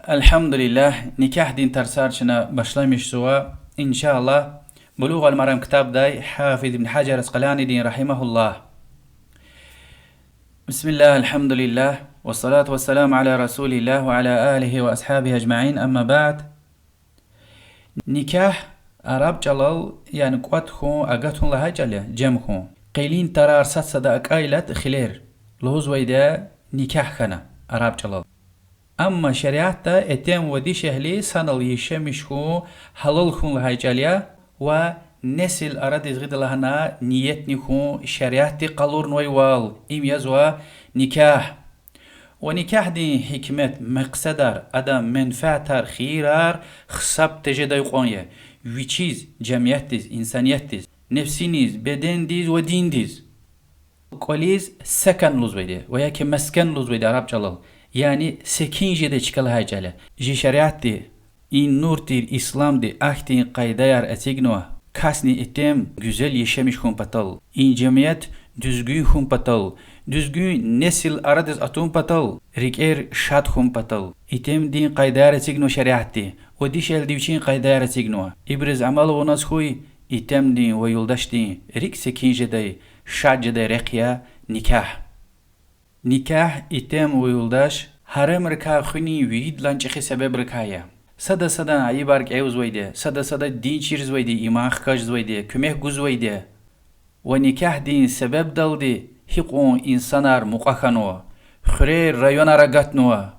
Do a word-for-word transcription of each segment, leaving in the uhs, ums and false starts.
الحمد لله, никягьдин тарсар чна башламишзава, إن شاء الله, Булугъ аль-Марам ктабдай Гьафиз ибн Гьажар Аскъаланидин, رحمه الله. بسم الله، الحمد لله، والصلاة والسلام على رسول الله وعلى آله وأصحابه أجمعين، أما بعد. Никягь араб чӀалал, яни кӀватӀ хьун, агатун лагьай чӀал я, жем хьун. Къенин тарар сад-сада акӀайла хилер лугьузвайди я, никягь хьана араб чӀалал. Амма шариатда итим ва дишегьли санал яшамиш хьун, гьалал хьун лагьай чӀал я, ва несил арадиз гъида лагьана ниятни хьун шариатди къалурнавайвал, им язва никягь. Ва никягьдин гьикмет, макьсадар, адан менфятар, хийирар гьисаб тежедай кьван я, вичиз, жамиятдиз, инсаниятдиз, нефсиниз, бедендиз ва диндиз. КӀвализ сакан лугьузвайди ва яки маскен лугьузвайди араб чӀалал, яни секин жедай чка лагьай чӀал я. Жи шариатди, и нур тир исламди ахьтин къайдаяр эцигнава, касни итим гуьзел яшамиш хьун патал, и жамият дуьзгуьн хьун патал, дуьзгуьн несил арадиз атун патал, рикӀер шад хьун патал. Итимдин къайдаяр эцигнава шариатди, ва дишегьлиди вичин къайдаяр эцигнава. Ибуруз амал авуназ хьуй, итимдин ва юлдашдин рикӀ секин жедай, шад жедай рехъ я никягь. Никягь итим ва юлдаш гьарамрикай хуьнин виридалай чӀехи себебрикай я. Сада садан айибар кӀевзавайди я, сада сада дин чирзавайди я, иман хкажзавайди я, куьмек гузвайди я. Ва никягьдин себебдалди гьикьван инсанар мукьва хьанва, хуьрер, районар агатнава.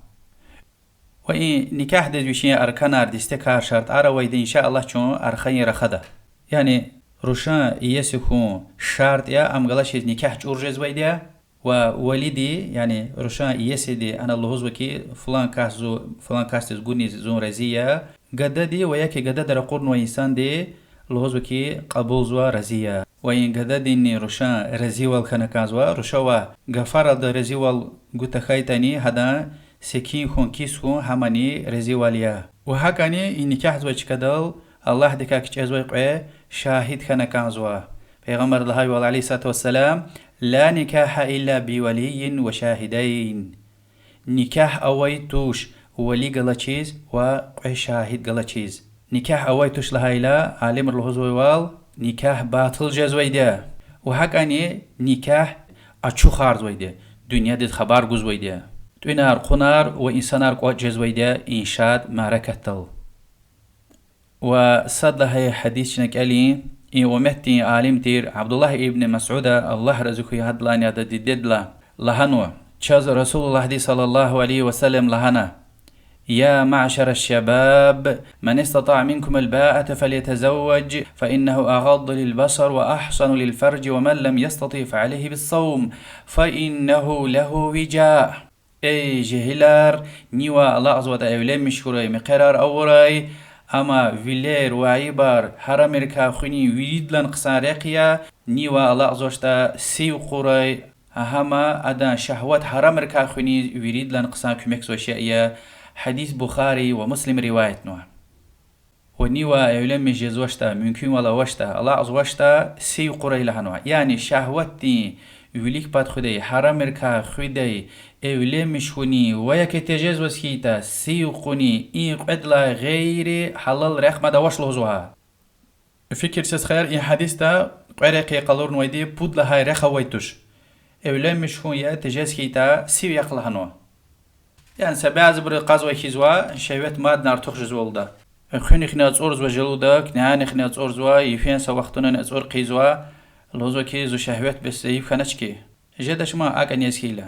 Ва и никягьдиз вичин арканар, дестекар, шартӀар авайди, إن شاء الله, чун архайин рахада. Яни рушан иеси хьун шартӀ я, ам галачиз никягь чӀур жезвайди я. Ва валиди, яни рушан иесиди, ана лугьузва ки, флан кас зун, флан касдиз гуниз зун рази я. Гадади ва яки гадади ракъурнавай инсанди лугьузва ки, кьабулзава, рази я. Ва и гададинни рушан разивал хьана кӀанзава, рушавай гафаралди разивал гуз тахьайтӀани, гьадан секин хьун, кис хьун гьамани разивал я. Ва гьакӀани и никягьзавай чкадал Аллагьдикай кичӀезвай кьве шагьид хьана кӀанзава. Пайгъамбарди лагьайвал, عليه الصلاة والسلام: لا نكاح إلا بولي وشاهدين. Никягь авай туш вали галачиз ва кьве шагьид галачиз. Никягь авай туш лагьайла, алимри лугьузвайвал, никягь батӀил жезвайди я. Ва гьакӀани никягь ачухарзавайди я, дуьньядиз хабар гузвайди я. ТӀуьнар, къунар ва инсанар кӀватӀ жезвайди я и шад мярекатдал. Ва сад лагьай гьадис чна кӀелин, и умметдин алим тир Абдуллагь ибн Масуда, Аллагь рази хьуй гьадалайни адан дидедилай, лагьанва: чаз Расулуллагьди صلى الله عليه وسلم лагьана: يا معشر الشباب، من استطاع منكم الباءة فليتزوج، فإنه أغض للبصر وأحصن للفرج، ومن لم يستطع فعليه بالصوم، فإنه له وجاء. Эй жегьилар, нивай алакьзаватӀа эвленмиш хьурай, мехъерар авурай, амма вилер ва айибар, гьарамрикай хуьнин виридалай хъсан рехъ я, нивай алакьзавачтӀа сив кьурай, гьа гьам адан шагьват гьарамрикай хуьниз виридалай хъсан куьмекзавай шей я. Гьадис Бухари ва Муслим риваятнава. Ва нивай эвленмиш жезвачтӀа, мумкинвал авачтӀа, алакьзавачтӀа сив кьурай лагьанва. Яни шагьватдин вилик пад хуьдай, гьарамрикай хуьдай, эвленмиш хьунин ва яки тежезваз хьайитӀа сив кьунин и кьведалай гъейри гьалал рехъ мад авач лугьузва. Фикир це, стхаяр, и гьадисда кьве рехъ къалурнавайди, пуд лагьай рехъ авай туш. Эвленмиш хьун я, тежез хьайитӀа сив яхъ лагьанва. Яни са бязибуру кьазвай хьиз ва, шагьват мадни артух жезвалда. Хуьнихъни ацӀурзава желудок, нянихъни ацӀурзава, йифен са вахтунани ацӀур хъийизва, лугьузва хьи, зи шагьват бес зайиф хьанач хьи. Жедач ман, акӀ яз хьайила.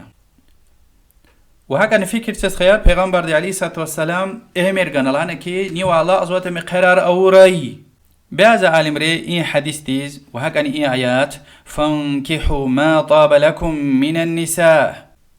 Ва гьакӀани фикир це, стхаяр, Пайгъамбарди عليه الصلاة والسلام эмир гана, лагьана хьи, нивай алакьзаватӀа мехъерар авурай. Бязи алимри и гьадисдиз ва гьакӀани и аят: فانكحوا ما طاب لكم من النساء,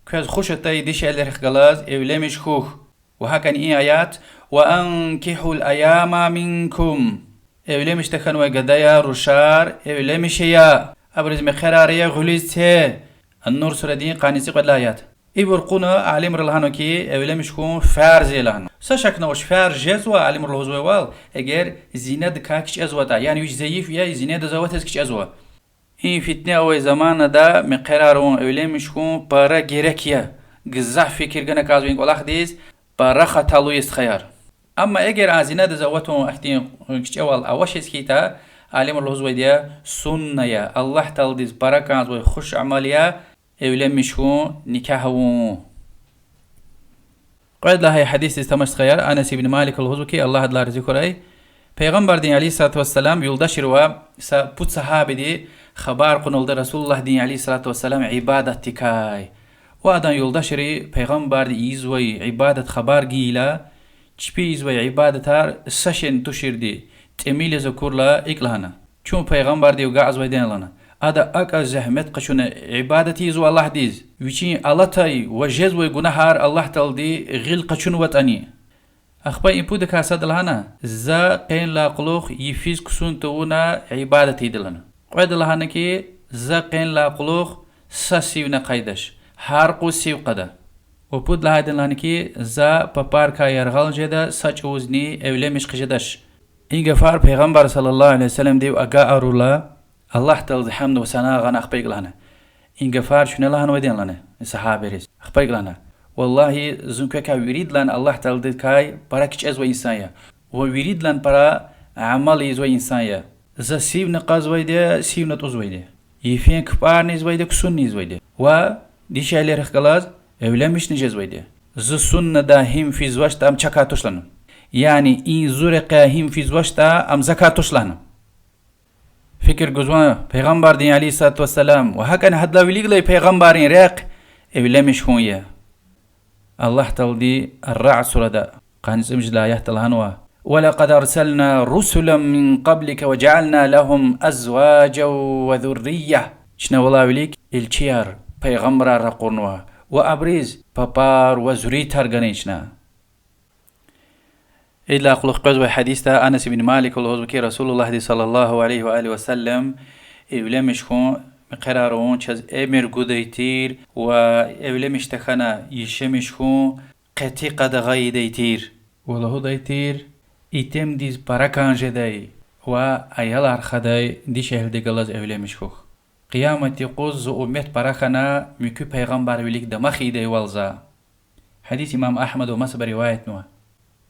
квез хуш атай дишегьлийрихъ галаз эвленмиш хьухь. Ва гьакӀани и аят: وأنكحوا الأيامى منكم, эвленмиш тахьанвай гадаяр, рушар эвленмиш ая, абуруз мехъерар ая гъуьлуьз це. Ан-Нур сурадин къанни цӀикьвед лагьай аят. Ибур кьуна алимри лагьанва хьи, эвленмиш хьун фарз я лагьанва. Са шакни авач, фарз жезва, алимри лугьузвайвал, эгер зинадикай кичӀезватӀа, яни вич зайиф я, зинадиз аватиз кичӀезва. И фитне авай заманада мехъерар авун, эвленмиш хьун пара герек я. Гзаф фикир гана кӀанзава и кӀвалахдиз. Пара хаталу я, стхаяр. Амма эгер а зинадиз аватун ахьтин кичӀевал авачиз хьайитӀа, алимри лугьузвайди я, сунна я, Аллагь Тааладиз пара кӀанзавай хуш амал я эвленмиш хьун, никягь авун. Кьвед лагьай гьадисдиз тамаш, стхаяр, Анас ибн Малика лугьузва хьи, Аллагь адалай рази хьурай, Пайгъамбардин, عليه الصلاة والسلام, юлдашривай са пуд сагьабиди хабар кьуналда Расулуллагьдин, عليه الصلاة والسلام, ибадатдикай. Ва адан юлдашри Пайгъамбарди ийизвай ибадат хабар гайила, чпи ийизвай ибадатар са шейни туширди тӀимил яз акурла, икӀ лагьана: Чун Пайгъамбардив агакьзавайди я, лагьана. Ада акӀ зегьмет къачуна ибадат ийизва Аллагьдиз, вичин алатай ва жезвай гунагьар Аллагь Таалади гъил къачунватӀани. Ахпа и пудакай сада лагьана: За къенлай кьулухъ йифиз ксун тавуна ибадат ийида, лагьана. Кьведа лагьана хьи: За къенлай кьулухъ са сивни акъуддач, гьар къуз сив кьада. Ва пуд лагьайдини лагьана хьи: За папарикай яргъал жеда, са чӀавузни эвленмиш хъжедач. И гафар Пайгъамбар, صلى الله عليه وسلمдив агакьарурла, Аллагь Тааладиз гьамд ва сана гъана, ахпа икӀ лагьана: И гафар чуьне лагьанвайди я, лагьана, сагьабийриз. Ахпа икӀ лагьана: Валлагьи, зун квекай виридалай Аллагь Тааладикай пара кичӀезвай инсан я ва виридалай пара амал ийизвай инсан я. За сивни кьазвайди я, сивни атӀузвайди я, йифен кпӀарни ийизвайди я, ксунни ийизвайди я, ва дишегьлийрихъ галаз эвленмишни жезвайди я. Зи суннада гьим физвачтӀа, ам чакай туш, лагьана. Яни и зи рекьяй гьим физвачтӀа, ам закай туш, лагьана. Фикир гузвани, Пайгъамбардин, عليه الصلاة والسلام, ва гьакӀни гьадалай вилик галай пайгъамбаррин рехъ эвленмиш хьун я. Аллагь Таалади Ар-Раъд сурада къанни цӀемуьжуьд лагьай аятда лагьанва: ولقد أرسلنا رسلا من قبلك وجعلنا لهم أزواجا وذرية. Чна валай вилик илчияр, пайгъамбарар ракъурнава ва абуруз папар ва зурриятар ганай чна. Идалай кьулухъ къвезвай гьадисда Анас ибн Малика лугьузва хьи, Расулуллагьди, صلى الله عليه وآله وسلم, эвленмиш хьун, мехъерар авун чаз эмир гудай тир ва эвленмиш тахьана яшамиш хьун къати къадагъа ийидай тир. Ва лугьудай тир: итимдиз пара кӀан жедай ва аялар хадай дишегьлидихъ галаз эвленмиш хьухь. Къиямат юкъуз зи уммет пара хьана, муькуь пайгъамбаррин вилик дамах ийидайвал за. Гьадис имам Агьмада ва масабуру риваятнава.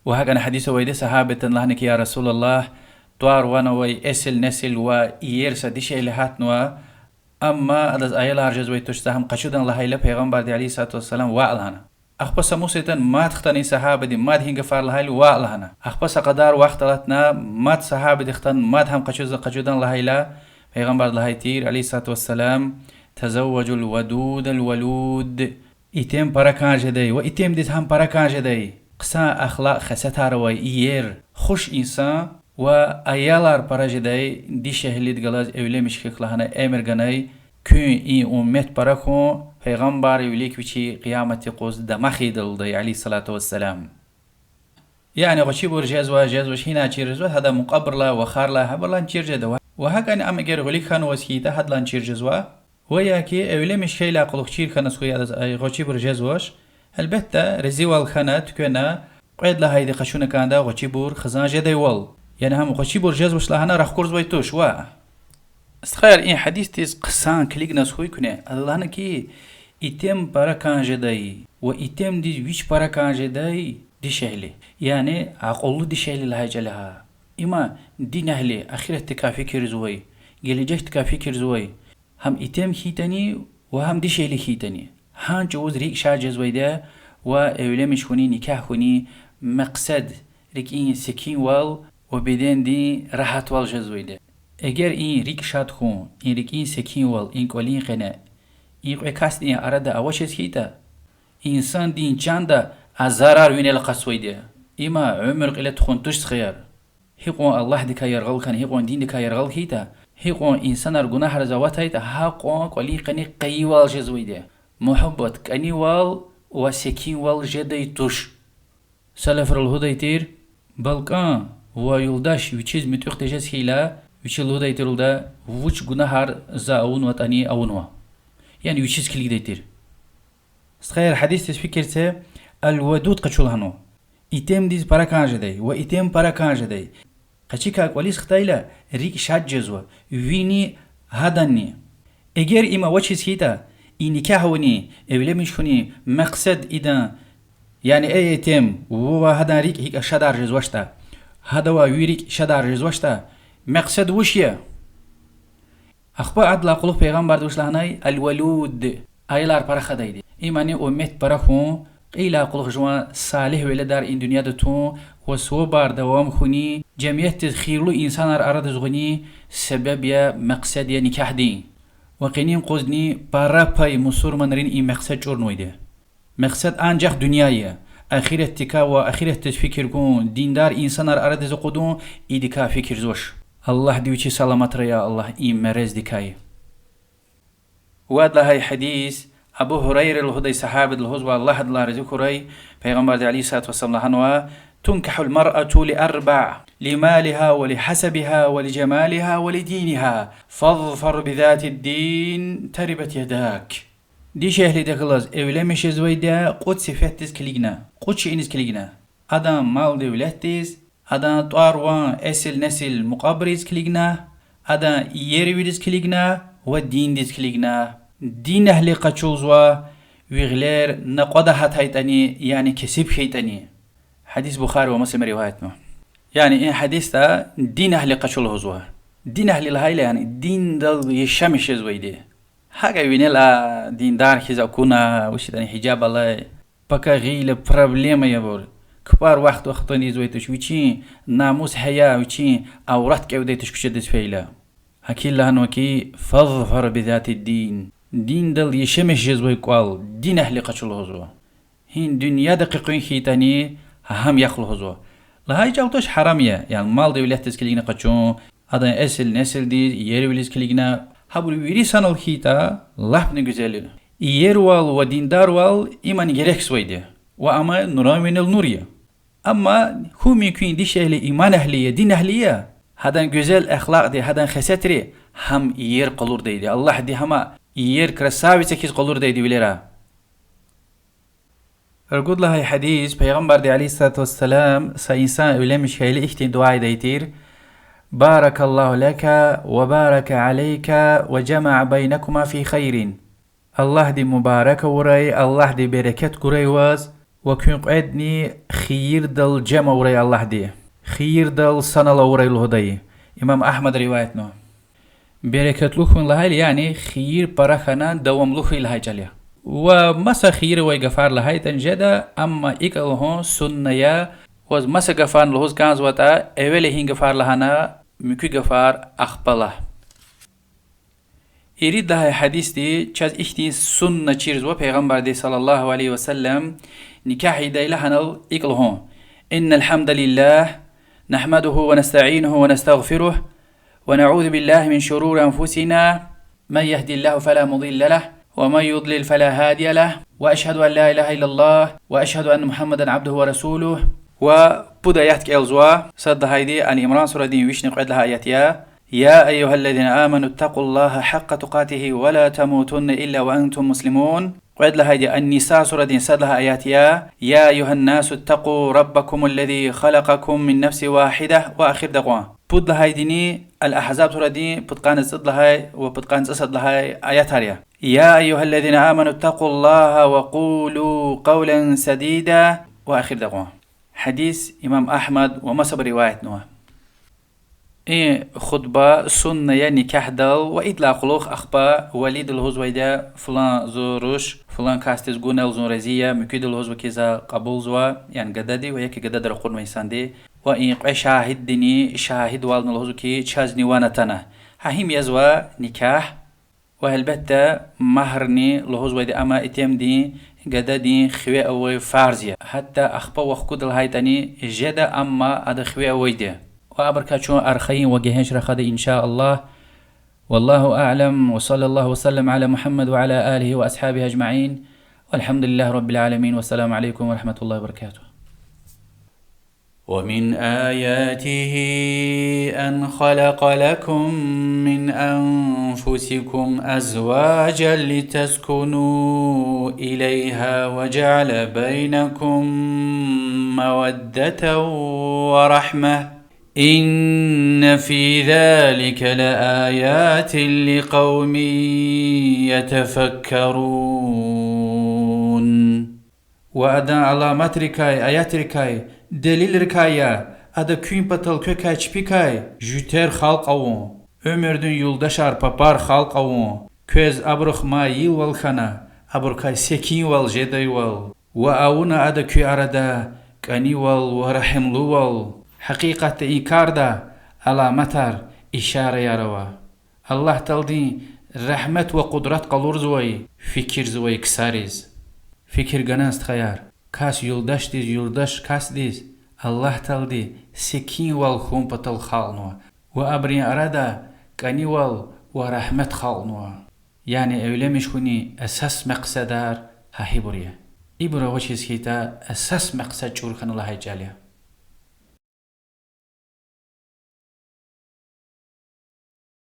Ва гьакӀни гьадис авайди, сагьабидин лагьана хьи: يا رسول الله, тӀвар-ван авай эсил-несил ва иер са дишегьли гьатнава, амма адаз аялар жезвай туш, за гьам къачудан лагьайла, Пайгъамбарди, عليه الصلاة والسلام, ваъ лагьана. Ахпа са мус ятӀани мад хтана и сагьабади, мад гьи гафар лагьайла, ваъ лагьана. Ахпа са кьадар вахт алатна, мад сагьабади хтана, мад гьам къачуз-, къачудан лагьайла, Пайгъамбарди лагьай тир, عليه الصلاة والسلام: تزوجوا الودود الولود. Итим пара кӀан жедай ва итимдиз гьам пара кӀан жедай, хъсан ахлакь-хесетар авай, иер, хуш инсан ва аялар пара жедай дишегьлидихъ галаз эвленмиш хьухь лагьана эмир ганай, куьн и уммет пара хьун, Пайгъамбаррин вилик вичи къиямат юкъуз дамах ийидалдай, عليه الصلاة والسلام. Яни гъвечӀибур жезва, жезвач, гьинай чир жезва, гьадан мукьвабурулай, вахарлай, гьабурулай чир жеда. Ва гьакӀни ам эгер гъуьлуьк хьанваз хьайитӀа, гьадалай чир жезва. Ва я ки эвленмиш хьайидалай кьулухъ чир хьана хьуй, адаз гъвечӀибур жезвач. Гьелбетда, разивал хьана, туькӀвена, кьвед лагьайди къачуна кӀанда гъвечӀибур хизан жедайвал. Яни гьам гъвечӀибур жезвач лагьана рахкурзавай туш, ваъ. Стхаяр, и гьадисдиз хъсан килигна хьуй куьне, ада лагьана хьи, итим пара кӀан жедай ва итимдиз вич пара кӀан жедай дишегьли. Яни акьуллу дишегьли лагьай чӀал я гьа. Има динэгьли, ахиратдикай фикирзавай, гележегдикай фикирзавай, гьам итим хьайитӀани ва гьам дишегьли хьайитӀани. Гьа чӀавуз рикӀ шад жезвайди я ва эвленмиш хьуни, никягь хьуни мекьсед рикӀин секинвал ва бедендин рагьатвал жезвайди я. Эгер и рикӀ шад хьун, и рикӀин секинвал, и кӀвалин къене, и кьве касдин арада авачиз хьайитӀа, инсандин чанда а зарар винел акъатзавайди я. Има уьмуьр кьиле тухун туш, стхаяр. Гьикьван Аллагьдикай яргъал хьана, гьикьван диндикай яргъал хьайитӀа, гьикьван инсанар гунагьриз аватайтӀа, гьакьван кӀвалин къене къайивал жезвайди я. Муьгьуьббат, кӀанивал ва секинвал жедай туш. Салафри лугьудай тир: балкӀан ва юлдаш вичиз муьтӀуьгъ тежез хьайила, вичи лугьудай тир лугьуда: вуч гунагьар за авунватӀани авунва. Яни вичиз килигдай тир. Стхаяр, гьадисдиз фикир це, аль-вадуд къачу лагьанва. Итимдиз пара кӀан жедай ва итим пара кӀан жедай. Къецикай кӀвализ хтайла, рикӀ шад жезва, вини гьаданни. Эгер им авачиз хьайитӀа, и никягь авуни, эвленмиш хьуни мекьсед идан Яни, эй итим, вувай гьадан рикӀ гьикӀ шадар жезвачтӀа, гьадавай ви рикӀ шадар жезвачтӀа, мекьсед вуч я? Ахпа адалай кьулухъ пайгъамбарди вуч лагьанай: الولود, аялар пара хадайди. Имни уммет пара хьун, кьейилай кьулухъ жуван салигь веледар и дуьньяда тун ва сувабар давам хьуни, жемиятдиз хийирлу инсанар арадиз гъуни себеб я, мекьсед я никягьдин. Ва къенин къузни пара пай мусурманрин и мекьсед чӀурнавайди. Мекьсед анжах дуьнья я. Ахиратдикай ва ахиратдиз фикир гун, диндар инсанар арадиз акъудун, идакай фикирзавач. Аллагьди вичи саламатрай, я Аллагь, и мерездикай. Вад лагьай гьадис, Абу Гьурайра лугьудай сагьабади лугьузва, Аллагь адалай рази хьурай, Пайгъамбарди عليه الصلاة والسلام лагьанва: تنكح المرأة لأربع: لمالها ولحسبها ولجمالها ولدينها، فاظفر بذات الدين تربت يداك. Дишегьлидихъ галаз эвленмиш жезвайди я кьуд сифетдиз килигна, кьуд шейиниз килигна: адан мал-девлетдиз, адан тӀвар-ван, эсил-несил мукьвабуруз килигна, адан иервилиз килигна ва диндиз килигна. Дин агьли къачузва, ви гъилер накьвада гьатайтӀани, яни кесиб хьайитӀани. Гьадис Бухари ва Муслима риваятнава. Яни и гьадисда дин агьли къачу лугьузва. Дин агьли лагьайла, яни диндал яшамиш жезвайди. ГьакӀ винел а диндар хьиз акуна, вучиз ятӀани гьижаб алай. Пака гъайила проблема я абур. КпӀар вахт-вахтунда ийизвай туш, вичин намус-гьая, вичин аврат кӀевдай туш куьчедиз фейила. Гьакил лагьанва хьи, فاظفر بذات الدين. Диндал яшамиш жезвай кӀвал, дин агьли къачу лугьузва. Гьи дуьньяда къекъуьн хьайитӀани, гьам яхъ лугьузва. Лагьай чӀал туш гьарам я, яни мал-девлетдиз килигна къачун, адан эсил-несилдиз, иервилиз килигна, гьабур вири санал хьайитӀа, лапни гуьзел я. Иервал ва диндарвал имни герекзавайди я. Ва ам нуран винел нур я. Амма гьукумдин дишегьли иман агьли я, дин агьли я, гьадан гуьзел ахлакьди, гьадан хесетри гьам иер къалурдайди. Аллагьди гьам иер красавица хьиз къалурдайди вилера. Ругуд лагьай гьадис, Пайгъамбарди عليه الصلاة والسلام са инсан эвленмиш хьайила ихьтин дуьа ийидай тир: بارك الله لك وبارك عليك وجمع بينكما في خير. Аллагьди мубарак авурай, Аллагьди берекет гурай ваз, ва куьн кьведни хийирдал жем авурай Аллагьди. Хийирдал санал авурай лугьудай. Имам Агьмада риваятнава. Берекетлу хьун лагьайла, яни хийир пара хьана давамлу хьуй лагьай чӀал я. Ва маса хийир авай гафар лагьайтӀани жеда, амма икӀ лугьун сунна я, ваз маса гафарни лугьуз кӀанзаватӀа, эвел гьи гафар лагьана, муькуь гафар ахпа лагь. Ирид лагьай гьадисди чаз ихьтин сунна чирзава Пайгъамбарди صلى الله عليه وسلم никягь ийидайла гьанал икӀ лугьун: إن الحمد لله نحمده ونستعينه ونستغفره ونعوذ بالله من شرور أنفسنا من يهد الله فلا مضل له ومن يضلل فلا هادي له وأشهد أن لا إله إلا الله وأشهد أن محمدا عبده ورسوله. Ва пуд аят кӀелзава, сад лагьайди Али Имран сурадин вишни кьвед лагьай аят я: يا أيها الذين آمنوا اتقوا الله حق تقاته ولا تموتن إلا وأنتم مسلمون. Кьвед лагьайди Ан-Ниса сурадин сад лагьай аят я: يا أيها الناس اتقوا ربكم الذي خلقكم من نفس واحدة, ва ахирда кьван. Пуд лагьайдини Ал-Агьзаб сурадин пудкъанни цӀуд лагьай ва пудкъанни цӀусад лагьай аятар я: يا أيها الذين آمنوا اتقوا الله وقولوا قولا سديدا, ва ахирда кьван. Гьадис имам Агьмад ва масабуру риваятнава. И хутба сунна я никягьдал ва идалай кьулухъ ахпа валиди лугьузвайди я, флан зун руш, флан касдиз гунал зун рази я, муькуьда лугьузва хьи, за кьабулзава, яни гадади ва яки гадади ракъурнавай инсанди. Ва и кьве шагьиддини шагьидвални лугьузва хьи, чазни ван атана. Гьа гьим язва никягь. Ва гьелбетда, магьрни лугьузвайди ам итимдин, гададин хиве авай фарз я. Гьатта ахпа вахкуда лагьайтӀани жеда, амма ада хиве авайди я. Ва абурукай чун архайин ва гегьенш рахада, إن شاء الله. والله أعلم، وصلى الله وسلم على محمد وعلى آله وأصحابه أجمعين، والحمد لله رب العالمين، والسلام عليكم ورحمة الله وبركاته. ومن آياته أن خلق لكم من أنفسكم أزواجا لتسكنوا إليها وجعل بينكم مودة ورحمة، إن في ذلك لآيات لقوم يتفكرون. Ва Адан аламатрикай, аятрикай, делилрикай я, Ада куьн патал квекай чпикай жуьтер халкь авун, уьмуьрдин юлдашар, папар халкь авун, квез абурухъ майилвал хьана, абурукай секинвал жедайвал, ва авуна Ада куь арада кӀанивал ва регьимлувал. Гьакъикъатда и карда аламатар, ишараяр ава Аллагь Тааладин регьмет ва къудрат къалурзавай, фикирзавай ксариз. Фикир гана, стхаяр, кас юлдашдиз, юлдаш касдиз Аллагь Таалади секинвал хьун патал халкьнава ва абурун арада кӀанивал ва регьмет халкьнава. Яни эвленмиш хьунин эсас мекьседар гьа ибур я. Ибур авачиз хьайитӀа, эсас мекьсед чӀур хьана лагьай чӀал я.